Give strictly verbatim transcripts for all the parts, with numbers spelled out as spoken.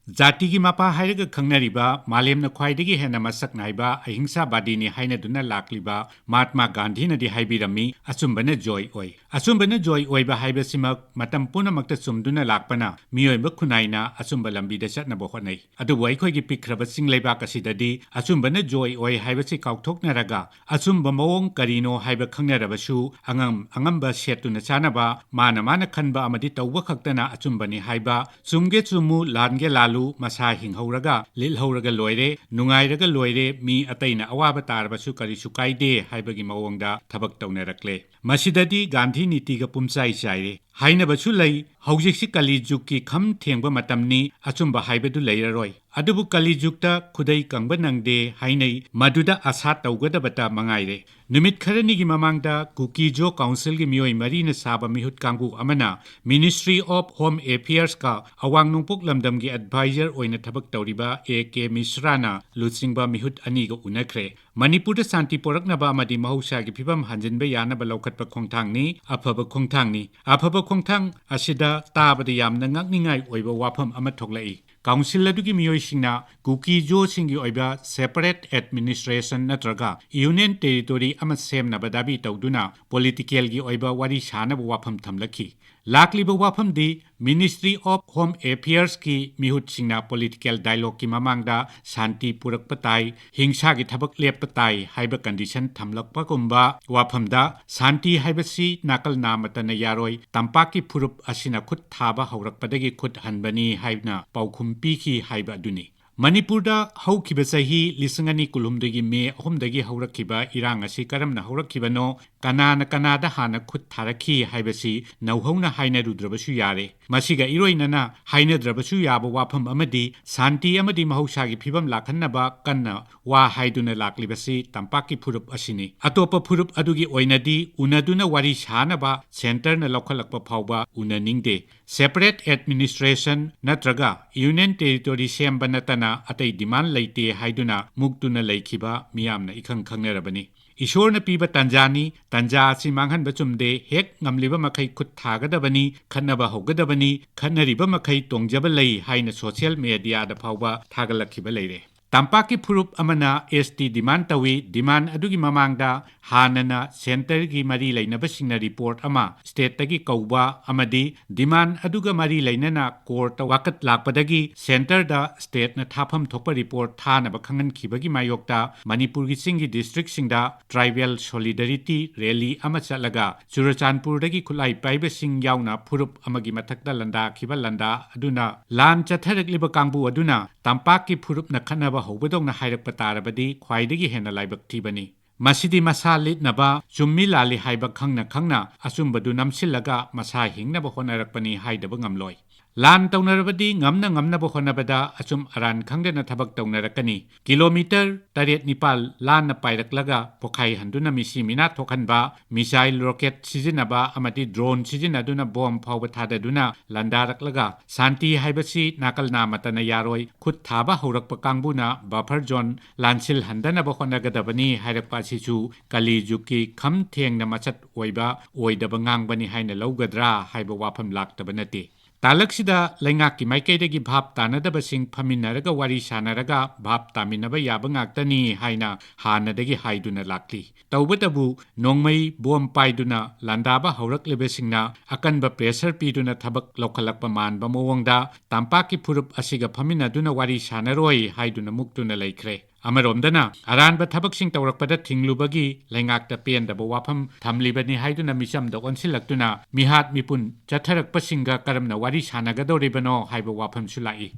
ꯖꯥꯇꯤꯒꯤ ꯃꯄꯥ ꯍꯥꯏꯔꯒ ꯈꯪꯅꯔꯤꯕ, ꯃꯥꯂꯦꯝꯅ ꯈ꯭ꯋꯥꯏꯗꯒꯤ ꯍꯦꯟꯅ ꯃꯁꯛ ꯅꯥꯏꯕ ꯑꯍꯤꯡꯁꯥꯕꯥꯗꯤꯅꯤ ꯍꯥꯏꯅꯗꯨꯅ ꯂꯥꯛꯂꯤꯕ ꯃꯍꯥꯠꯃꯥ ꯒꯥꯟꯙꯤꯅꯗꯤ ꯍꯥꯏꯕꯤꯔꯝꯃꯤ, "ꯑꯆꯨꯝꯕꯅ ꯖꯣꯏ ꯑꯣꯏ꯫ ꯑꯆꯨꯝꯕꯅ ꯖꯣꯏ ꯑꯣꯏꯕ ꯍꯥꯏꯕꯁꯤꯃꯛ ꯃꯇꯝ ꯄꯨꯝꯅꯃꯛꯇ ꯆꯨꯝꯗꯨꯅ ꯂꯥꯛꯄꯅ ꯃꯤꯑꯣꯏꯕ ꯈꯨꯟꯅꯥꯏꯅ ꯑꯆꯨꯝꯕ ꯂꯝꯕꯤꯗ ꯆꯠꯅꯕ ꯍꯣꯠꯅꯩ꯫ ꯑꯗꯨꯕꯨ ꯑꯩꯈꯣꯏꯒꯤ ꯄꯤꯛꯈ꯭ꯔꯕ ꯆꯤꯡ ꯂꯩꯕꯥꯛ ꯑꯁꯤꯗꯗꯤ ꯑꯆꯨꯝꯕꯅ ꯖꯣꯏ ꯑꯣꯏ ꯍꯥꯏꯕꯁꯤ ꯀꯥꯎꯊꯣꯛꯅꯔꯒ, ꯑꯆꯨꯝꯕ ꯃꯑꯣꯡ ꯀꯔꯤꯅꯣ ꯍꯥꯏꯕ ꯈꯪꯅꯔꯕꯁꯨ, ꯑꯉꯝ ꯑꯉꯝꯕ ꯁꯦꯠꯇꯨꯅ ꯆꯥꯅꯕ, ꯃꯥꯅ ꯃꯥꯅ ꯈꯟꯕ ꯑꯃꯗꯤ ꯇꯧꯕ ꯈꯛꯇꯅ ꯑꯆꯨꯝꯕꯅꯤ ꯍꯥꯏꯕ, ꯆꯨꯝꯒꯦ ꯆꯨꯝꯃꯨ, ꯂꯥꯟꯒꯦ ꯂꯥꯜꯂꯨ, ꯃꯁꯥ ꯍꯤꯡꯍꯧꯔꯒ ꯂꯤꯠꯍꯧꯔꯒ ꯂꯣꯏꯔꯦ, ꯅꯨꯡꯉꯥꯏꯔꯒ ꯂꯣꯏꯔꯦ, ꯃꯤ ꯑꯇꯩꯅ ꯑꯋꯥꯕ ꯇꯥꯔꯕꯁꯨ ꯀꯔꯤꯁꯨ ꯀꯥꯏꯗꯦ" ꯍꯥꯏꯕꯒꯤ ꯃꯑꯣꯡꯗ ꯊꯕꯛ ꯇꯧꯅꯔꯛꯂꯦ꯫ ꯃꯁꯤꯗꯗꯤ ꯒꯥꯟꯙꯤ ꯅꯤꯇꯤꯒ ꯄꯨꯝꯆꯥꯏ ꯆꯥꯏꯔꯦ꯫ ꯍꯥꯏꯅꯕꯁꯨ ꯂꯩ, "ꯍꯧꯖꯤꯛꯁꯤ ꯀꯂꯤ ꯖꯨꯒꯀꯤ ꯈꯝ ꯊꯦꯡꯕ ꯃꯇꯝꯅꯤ, ꯑꯆꯨꯝꯕ ꯍꯥꯏꯕꯗꯨ ꯂꯩꯔꯔꯣꯏ꯫ ꯑꯗꯨꯕꯨ ꯀꯂꯤ ꯖꯨꯒꯇ ꯈꯨꯗꯩ ꯀꯪꯕ ꯅꯪꯗꯦ" ꯍꯥꯏꯅꯩ꯫ ꯃꯗꯨꯗ ꯑꯁꯥ ꯇꯧꯒꯗꯕꯇ ꯃꯉꯥꯏꯔꯦ꯫ ꯅꯨꯃꯤꯠ ꯈꯔꯅꯤꯒꯤ ꯃꯃꯥꯡꯗ ꯀꯨꯀꯤ ꯖꯣ ꯀꯥꯎꯟꯁꯤꯜꯒꯤ ꯃꯤꯑꯣꯏ ꯃꯔꯤꯅ ꯁꯥꯕ ꯃꯤꯍꯨꯠ ꯀꯥꯡꯕꯨ ꯑꯃꯅ Ministry of Home Affairsꯀ ꯑꯋꯥꯡ ꯅꯣꯡꯄꯣꯛ ꯂꯝꯗꯝꯒꯤ ꯑꯦꯗꯚꯥꯏꯖꯔ ꯑꯣꯏꯅ ꯊꯕꯛ ꯇꯧꯔꯤꯕ ꯑꯦ ꯀꯦ ꯃꯤꯁ꯭ꯔꯥꯅ ꯂꯨꯆꯤꯡꯕ ꯃꯤꯍꯨꯠ ꯑꯅꯤꯒ ꯎꯅꯈ꯭ꯔꯦ꯫ ꯃꯅꯤꯄꯨꯔꯗ ꯁꯥꯟꯇꯤ ꯄꯨꯔꯛꯅꯕ ꯑꯃꯗꯤ ꯃꯍꯧꯁꯥꯒꯤ ꯐꯤꯕꯝ ꯍꯟꯖꯤꯟꯕ ꯌꯥꯅꯕ ꯂꯧꯈꯠꯄ ꯈꯣꯡꯊꯥꯡꯅꯤ, ꯑꯐꯕ ꯈꯣꯡꯊꯥꯡꯅꯤ꯫ ꯑꯐꯕ ꯈꯣꯡꯊꯥꯡ ꯑꯁꯤꯗ ꯇꯥꯕꯗ ꯌꯥꯝꯅ ꯉꯛꯅꯤꯡꯉꯥꯏ ꯑꯣꯏꯕ ꯋꯥꯐꯝ ꯑꯃ ꯊꯣꯛꯂꯛꯏ꯫ ꯀꯥꯎꯟꯁꯤꯜ ꯑꯗꯨꯒꯤ ꯃꯤꯑꯣꯏꯁꯤꯡꯅ ꯀꯨꯀꯤ ꯖꯣꯁꯤꯡꯒꯤ ꯑꯣꯏꯕ separate administration ꯅꯠꯇ꯭ꯔꯒ Union Territory ꯑꯃ ꯁꯦꯝꯅꯕ ꯗꯥꯕꯤ ꯇꯧꯗꯨꯅ ꯄꯣꯂꯤꯇꯤꯀꯦꯜꯒꯤ ꯑꯣꯏꯕ ꯋꯥꯔꯤ ꯁꯥꯅꯕ ꯋꯥꯐꯝ ꯊꯝꯂꯛꯈꯤ꯫ ꯂꯥꯛꯂꯤꯕ ꯋꯥꯐꯝꯗꯤ Ministry of Home Affairsꯀꯤ ꯃꯤꯍꯨꯠꯁꯤꯡꯅ ꯄꯣꯂꯤꯇꯤꯀꯦꯜ ꯗꯥꯏꯂꯣꯒꯀꯤ ꯃꯃꯥꯡꯗ ꯁꯥꯟꯇꯤ ꯄꯨꯔꯛꯄ ꯇꯥꯏ, ꯍꯤꯡꯁꯥꯒꯤ ꯊꯕꯛ ꯂꯦꯞꯄ ꯇꯥꯏ ꯍꯥꯏꯕ ꯀꯟꯗꯤꯁꯟ ꯊꯝꯂꯛꯄꯒꯨꯝꯕ ꯋꯥꯐꯝꯗ, ꯁꯥꯟꯇꯤ ꯍꯥꯏꯕꯁꯤ ꯅꯥꯀꯜ ꯅꯥꯃꯠꯇꯅ ꯌꯥꯔꯣꯏ, ꯇꯝꯄꯥꯛꯀꯤ ꯐꯨꯔꯨꯞ ꯑꯁꯤꯅ ꯈꯨꯠ ꯊꯥꯕ ꯍꯧꯔꯛꯄꯗꯒꯤ ꯈꯨꯠ ꯍꯟꯕꯅꯤ ꯍꯥꯏꯅ ꯄꯥꯎꯈꯨꯝ ꯄꯤꯈꯤ ꯍꯥꯏꯕ ꯑꯗꯨꯅꯤ꯫ ꯃꯅꯤꯄꯨꯔꯗ ꯍꯧꯈꯤꯕ ꯆꯍꯤ ꯂꯤꯁꯤꯡ ꯑꯅꯤ ꯀꯨꯟꯍꯨꯝꯗꯣꯏꯒꯤ ꯃꯦ ꯑꯍꯨꯝꯗꯒꯤ ꯍꯧꯔꯛꯈꯤꯕ ꯏꯔꯥꯡ ꯑꯁꯤ ꯀꯔꯝꯅ ꯍꯧꯔꯛꯈꯤꯕꯅꯣ, ꯀꯅꯥꯅ ꯀꯅꯥꯗ ꯍꯥꯟꯅ ꯈꯨꯠ ꯊꯥꯔꯛꯈꯤ ꯍꯥꯏꯕꯁꯤ ꯅꯧꯍꯧꯅ ꯍꯥꯏꯅꯔꯨꯗ꯭ꯔꯕꯁꯨ ꯌꯥꯔꯦ꯫ ꯃꯁꯤꯒ ꯏꯔꯣꯏꯅꯅ ꯍꯥꯏꯅꯗ꯭ꯔꯕꯁꯨ ꯌꯥꯕ ꯋꯥꯐꯝ ꯑꯃꯗꯤ ꯁꯥꯟꯇꯤ ꯑꯃꯗꯤ ꯃꯍꯧꯁꯥꯒꯤ ꯐꯤꯕꯝ ꯂꯥꯛꯍꯟꯅꯕ ꯀꯟꯅ ꯋꯥ ꯍꯥꯏꯗꯨꯅ ꯂꯥꯛꯂꯤꯕꯁꯤ ꯇꯝꯄꯥꯛꯀꯤ ꯐꯨꯔꯨꯞ ꯑꯁꯤꯅꯤ꯫ ꯑꯇꯣꯞꯄ ꯐꯨꯔꯨꯞ ꯑꯗꯨꯒꯤ ꯑꯣꯏꯅꯗꯤ ꯎꯅꯗꯨꯅ ꯋꯥꯔꯤ ꯁꯥꯅꯕ ꯁꯦꯟꯇꯔꯅ ꯂꯧꯈꯠꯂꯛꯄ ꯐꯥꯎꯕ ꯎꯅꯅꯤꯡꯗꯦ꯫ Separate administration ꯅꯠꯇ꯭ꯔꯒ Union Territory ꯁꯦꯝꯕ ꯅꯠꯇꯅ ꯑꯇꯩ ꯗꯤꯃꯥꯟ ꯂꯩꯇꯦ ꯍꯥꯏꯗꯨꯅ ꯃꯨꯛꯇꯨꯅ ꯂꯩꯈꯤꯕ ꯃꯤꯌꯥꯝꯅ ꯏꯈꯪ ꯈꯪꯅꯔꯕꯅꯤ꯫ "ꯏꯁꯣꯔꯅ ꯄꯤꯕ ꯇꯥꯟꯖꯥꯅꯤ, ꯇꯥꯟꯖꯥ ꯑꯁꯤ ꯃꯥꯡꯍꯟꯕ ꯆꯨꯝꯗꯦ, ꯍꯦꯛ ꯉꯝꯂꯤꯕ ꯃꯈꯩ ꯈꯨꯠ ꯊꯥꯒꯗꯕꯅꯤ, ꯈꯠꯅꯕ ꯍꯧꯒꯗꯕꯅꯤ, ꯈꯠꯅꯔꯤꯕ ꯃꯈꯩ ꯇꯣꯡꯖꯕ ꯂꯩ" ꯍꯥꯏꯅ ꯁꯣꯁꯤꯌꯦꯜ ꯃꯦꯗꯤꯌꯥꯗ ꯐꯥꯎꯕ ꯊꯥꯒꯠꯂꯛꯈꯤꯕ ꯂꯩꯔꯦ꯫ ꯇꯝꯄꯥꯛꯀꯤ ꯐꯨꯔꯨꯞ ꯑꯃꯅ ꯑꯦꯁ ꯇꯤ ꯗꯤꯃꯥꯟ ꯇꯧꯏ꯫ ꯗꯤꯃꯥꯟ ꯑꯗꯨꯒꯤ ꯃꯃꯥꯡꯗ ꯍꯥꯟꯅꯅ ꯁꯦꯟꯇꯔꯒꯤ ꯃꯔꯤ ꯂꯩꯅꯕꯁꯤꯡꯅ ꯔꯤꯄꯣꯔꯠ ꯑꯃ ꯁ꯭ꯇꯦꯠꯇꯒꯤ ꯀꯧꯕ ꯑꯃꯗꯤ ꯗꯤꯃꯥꯟ ꯑꯗꯨꯒ ꯃꯔꯤ ꯂꯩꯅꯅ ꯀꯣꯔꯠꯇ ꯋꯥꯀꯠ ꯂꯥꯛꯄꯗꯒꯤ ꯁꯦꯟꯇꯔꯗ ꯁ꯭ꯇꯦꯠꯅ ꯊꯥꯐꯝ ꯊꯣꯛꯄ ꯔꯤꯄꯣꯔꯠ ꯊꯥꯅꯕ ꯈꯪꯍꯟꯈꯤꯕꯒꯤ ꯃꯥꯌꯣꯛꯇ ꯃꯅꯤꯄꯨꯔꯒꯤ ꯆꯤꯡꯒꯤ ꯗꯤꯁꯇ꯭ꯔꯤꯛꯁꯤꯡꯗ ꯇ꯭ꯔꯥꯏꯕꯦꯜ ꯁꯣꯂꯤꯗꯔꯤꯇꯤ ꯔꯦꯂꯤ ꯑꯃ ꯆꯠꯂꯒ ꯆꯨꯔꯆꯥꯟꯄꯨꯔꯗꯒꯤ ꯈꯨꯠꯂꯥꯏ ꯄꯥꯏꯕꯁꯤꯡ ꯌꯥꯎꯅ ꯐꯨꯔꯨꯞ ꯑꯃꯒꯤ ꯃꯊꯛꯇ ꯂꯥꯟꯗꯥꯈꯤꯕ ꯂꯥꯟꯗꯥ ꯑꯗꯨꯅ ꯂꯥꯟ ꯆꯠꯊꯔꯛꯂꯤꯕ ꯀꯥꯡꯕꯨ ꯑꯗꯨꯅ ꯇꯝꯄꯥꯛꯀꯤ ꯐꯨꯔꯨꯞꯅ ꯈꯠꯅꯕ ꯍꯧꯕꯗꯧꯅ ꯍꯥꯏꯔꯛꯄ ꯇꯥꯔꯕꯗꯤ ꯈ꯭ꯋꯥꯏꯗꯒꯤ ꯍꯦꯟꯅ ꯂꯥꯏꯕꯛ ꯊꯤꯕꯅꯤ꯫ ꯃꯁꯤꯗꯤ ꯃꯁꯥ ꯂꯤꯠꯅꯕ, ꯆꯨꯝꯃꯤ ꯂꯥꯜꯂꯤ ꯍꯥꯏꯕ ꯈꯪꯅ ꯈꯪꯅ ꯑꯆꯨꯝꯕꯗꯨ ꯅꯝꯁꯤꯜꯂꯒ ꯃꯁꯥ ꯍꯤꯡꯅꯕ ꯍꯣꯠꯅꯔꯛꯄꯅꯤ ꯍꯥꯏꯗꯕ ꯉꯝꯂꯣꯏ꯫ ꯂꯥꯟ ꯇꯧꯅꯔꯕꯗꯤ ꯉꯝꯅ ꯉꯝꯅꯕ ꯍꯣꯠꯅꯕꯗ ꯑꯆꯨꯝ ꯑꯔꯥꯟ ꯈꯪꯗꯅ ꯊꯕꯛ ꯇꯧꯅꯔꯛꯀꯅꯤ꯫ ꯀꯤꯂꯣꯃꯤꯇꯔ ꯇꯔꯦꯠ ꯅꯤꯄꯥꯜ ꯂꯥꯟꯅ ꯄꯥꯏꯔꯛꯂꯒ ꯄꯣꯈꯥꯏ ꯍꯟꯗꯨꯅ ꯃꯤꯁꯤ ꯃꯤꯅꯥ ꯊꯣꯛꯍꯟꯕ, ꯃꯤꯁꯥꯏꯜ ꯔꯣꯀꯦꯠ ꯁꯤꯖꯤꯟꯅꯕ ꯑꯃꯗꯤ ꯗ꯭ꯔꯣꯟ ꯁꯤꯖꯤꯟꯅꯗꯨꯅ ꯕꯣꯝ ꯐꯥꯎꯕ ꯊꯥꯗꯗꯨꯅ ꯂꯥꯟꯗꯥꯔꯛꯂꯒ ꯁꯥꯟꯇꯤ ꯍꯥꯏꯕꯁꯤ ꯅꯥꯀꯜ ꯅꯥꯃꯠꯇꯅ ꯌꯥꯔꯣꯏ꯫ ꯈꯨꯠ ꯊꯥꯕ ꯍꯧꯔꯛꯄ ꯀꯥꯡꯕꯨꯅ ꯕꯐꯔ ꯖꯣꯟ ꯂꯥꯟꯁꯤꯜꯍꯟꯗꯅꯕ ꯍꯣꯠꯅꯒꯗꯕꯅꯤ ꯍꯥꯏꯔꯛꯄ ꯑꯁꯤꯁꯨ ꯀꯂꯤ ꯖꯨꯒꯀꯤ ꯈꯝ ꯊꯦꯡꯅ ꯃꯆꯠ ꯑꯣꯏꯕ ꯑꯣꯏꯗꯕ ꯉꯥꯡꯕꯅꯤ ꯍꯥꯏꯅ ꯂꯧꯒꯗ꯭ꯔꯥ ꯍꯥꯏꯕ ꯋꯥꯐꯝ ꯂꯥꯛꯇꯕ ꯅꯠꯇꯦ꯫ ꯇꯥꯂꯛꯁꯤꯗ ꯂꯩꯉꯥꯛꯀꯤ ꯃꯥꯏꯀꯩꯗꯒꯤ ꯚꯥꯞ ꯇꯥꯅꯗꯕꯁꯤꯡ ꯐꯝꯃꯤꯟꯅꯔꯒ ꯋꯥꯔꯤ ꯁꯥꯟꯅꯔꯒ ꯚꯥꯞ ꯇꯥꯃꯤꯟꯅꯕ ꯌꯥꯕ ꯉꯥꯛꯇꯅꯤ ꯍꯥꯏꯅ ꯍꯥꯟꯅꯗꯒꯤ ꯍꯥꯏꯗꯨꯅ ꯂꯥꯛꯂꯤ꯫ ꯇꯧꯕꯇꯕꯨ ꯅꯣꯡꯃꯩ ꯕꯣꯝ ꯄꯥꯏꯗꯨꯅ ꯂꯥꯟꯗꯥꯕ ꯍꯧꯔꯛꯂꯤꯕꯁꯤꯡꯅ ꯑꯀꯟꯕ ꯄ꯭ꯔꯦꯁꯔ ꯄꯤꯗꯨꯅ ꯊꯕꯛ ꯂꯧꯈꯠꯂꯛꯄ ꯃꯥꯟꯕ ꯃꯑꯣꯡꯗ ꯇꯝꯄꯥꯛꯀꯤ ꯐꯨꯔꯨꯞ ꯑꯁꯤꯒ ꯐꯝꯃꯤꯟꯅꯗꯨꯅ ꯋꯥꯔꯤ ꯁꯥꯟꯅꯔꯣꯏ ꯍꯥꯏꯗꯨꯅ ꯃꯨꯛꯇꯨꯅ ꯂꯩꯈ꯭ꯔꯦ꯫ ꯑꯃꯔꯣꯝꯗꯅ ꯑꯔꯥꯟꯕ ꯊꯕꯛꯁꯤꯡ ꯇꯧꯔꯛꯄꯗ ꯊꯤꯡꯂꯨꯕꯒꯤ ꯂꯩꯉꯥꯛꯇ ꯄꯦꯟꯗꯕ ꯋꯥꯐꯝ ꯊꯝꯂꯤꯕꯅꯤ ꯍꯥꯏꯗꯨꯅ ꯃꯤꯆꯝꯗ ꯑꯣꯟꯁꯤꯜꯂꯛꯇꯨꯅ ꯃꯤꯍꯥꯠ ꯃꯤꯄꯨꯟ ꯆꯠꯊꯔꯛꯄꯁꯤꯡꯒ ꯀꯔꯝꯅ ꯋꯥꯔꯤ ꯁꯥꯟꯅꯒꯗꯧꯔꯤꯕꯅꯣ ꯍꯥꯏꯕ ꯋꯥꯐꯝꯁꯨ ꯂꯥꯛꯏ꯫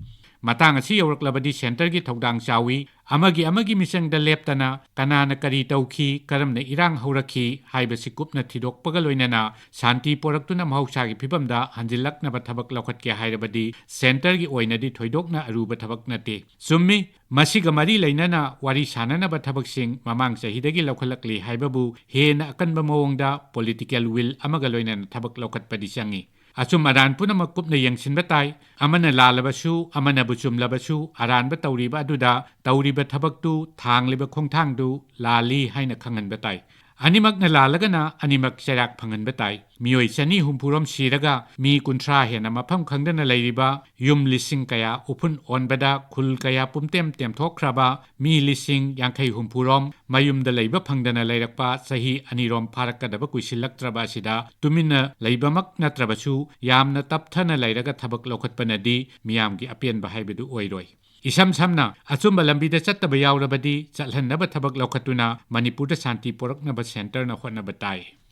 ꯃꯇꯥꯡ ꯑꯁꯤ ꯌꯧꯔꯛꯂꯕꯗꯤ ꯁꯦꯟꯇꯔꯒꯤ ꯊꯧꯗꯥꯡ ꯆꯥꯎꯏ꯫ ꯑꯃꯒꯤ ꯑꯃꯒꯤ ꯃꯤꯆꯪꯗ ꯂꯦꯞꯇꯅ ꯀꯅꯥꯅ ꯀꯔꯤ ꯇꯧꯈꯤ, ꯀꯔꯝꯅ ꯏꯔꯥꯡ ꯍꯧꯔꯛꯈꯤ ꯍꯥꯏꯕꯁꯤ ꯀꯨꯞꯅ ꯊꯤꯗꯣꯛꯄꯒ ꯂꯣꯏꯅꯅ ꯁꯥꯟꯇꯤ ꯄꯣꯔꯛꯇꯨꯅ ꯃꯍꯧꯁꯥꯒꯤ ꯐꯤꯕꯝꯗ ꯍꯟꯖꯤꯜꯂꯛꯅꯕ ꯊꯕꯛ ꯂꯧꯈꯠꯀꯦ ꯍꯥꯏꯔꯕꯗꯤ ꯁꯦꯟꯇꯔꯒꯤ ꯑꯣꯏꯅꯗꯤ ꯊꯣꯏꯗꯣꯛꯅ ꯑꯔꯨꯕ ꯊꯕꯛ ꯅꯠꯇꯦ꯫ ꯆꯨꯝꯃꯤ, ꯃꯁꯤꯒ ꯃꯔꯤ ꯂꯩꯅꯅ ꯋꯥꯔꯤ ꯁꯥꯅꯅꯕ ꯊꯕꯛꯁꯤꯡ ꯃꯃꯥꯡ ꯆꯍꯤꯗꯒꯤ ꯂꯧꯈꯠꯂꯛꯂꯤ ꯍꯥꯏꯕꯕꯨ ꯍꯦꯟꯅ ꯑꯀꯟꯕ ꯃꯑꯣꯡꯗ ꯄꯣꯂꯤꯇꯤꯀꯦꯜ ꯋꯤꯜ ꯑꯃꯒ ꯂꯣꯏꯅꯅ ꯊꯕꯛ ꯂꯧꯈꯠꯄꯗꯤ ꯆꯪꯏ꯫ ꯑꯆꯨꯝ ꯑꯔꯥꯟ ꯄꯨꯝꯅꯃꯛ ꯀꯨꯞꯅ ꯌꯦꯡꯁꯤꯟꯕ ꯇꯥꯏ꯫ ꯑꯃꯅ ꯂꯥꯜꯂꯕꯁꯨ, ꯑꯃꯅꯕꯨ ꯆꯨꯝꯂꯕꯁꯨ, ꯑꯔꯥꯟꯕ ꯇꯧꯔꯤꯕ ꯑꯗꯨꯗ ꯇꯧꯔꯤꯕ ꯊꯕꯛꯇꯨ, ꯊꯥꯡꯂꯤꯕ ꯈꯣꯡꯊꯥꯡꯗꯨ ꯂꯥꯜꯂꯤ ꯍꯥꯏꯅ ꯈꯪꯍꯟꯕ ꯇꯥꯏ꯫ ꯑꯅꯤꯃꯛꯅ ꯂꯥꯜꯂꯒꯅ ꯑꯅꯤꯃꯛ ꯆꯩꯔꯥꯛ ꯐꯪꯍꯟꯕ ꯇꯥꯏ꯫ ꯃꯤꯑꯣꯏ ꯆꯅꯤ ꯍꯨꯝꯐꯨꯔꯣꯝ ꯁꯤꯔꯒ ꯃꯤ ꯀꯨꯟꯊ꯭ꯔꯥ ꯍꯦꯟꯅ ꯃꯐꯝ ꯈꯪꯗꯅ ꯂꯩꯔꯤꯕ, ꯌꯨꯝ ꯂꯤꯁꯤꯡ ꯀꯌꯥ ꯎꯐꯨꯟ ꯑꯣꯟꯕꯗ, ꯈꯨꯜ ꯀꯌꯥ ꯄꯨꯝꯇꯦꯝ ꯇꯦꯝꯊꯣꯛꯈ꯭ꯔꯕ, ꯃꯤ ꯂꯤꯁꯤꯡ ꯌꯥꯡꯈꯩ ꯍꯨꯝꯐꯨꯔꯣꯝ ꯃꯌꯨꯝꯗ ꯂꯩꯕ ꯐꯪꯗꯅ ꯂꯩꯔꯛꯄ ꯆꯍꯤ ꯑꯅꯤꯔꯣꯝ ꯐꯥꯔꯛꯀꯗꯕ ꯀꯨꯏꯁꯤꯜꯂꯛꯇ꯭ꯔꯕ ꯑꯁꯤꯗ ꯇꯨꯃꯤꯟꯅ ꯂꯩꯕꯃꯛ ꯅꯠꯇ꯭ꯔꯕꯁꯨ ꯌꯥꯝꯅ ꯇꯞꯊꯅ ꯂꯩꯔꯒ ꯊꯕꯛ ꯂꯧꯈꯠꯄꯅꯗꯤ ꯃꯤꯌꯥꯝꯒꯤ ꯑꯄꯦꯟꯕ ꯍꯥꯏꯕꯗꯨ ꯑꯣꯏꯔꯣꯏ꯫ ꯏꯁꯝ ꯁꯝꯅ, ꯑꯆꯨꯝꯕ ꯂꯝꯕꯤꯗ ꯆꯠꯇꯕ ꯌꯥꯎꯔꯕꯗꯤ ꯆꯠꯍꯟꯅꯕ ꯊꯕꯛ ꯂꯧꯈꯠꯇꯨꯅ ꯃꯅꯤꯄꯨꯔꯗ ꯁꯥꯟꯇꯤ ꯄꯣꯔꯛꯅꯕ ꯁꯦꯟꯇꯔꯅ ꯍꯣꯠꯅꯕ ꯇꯥꯏ꯫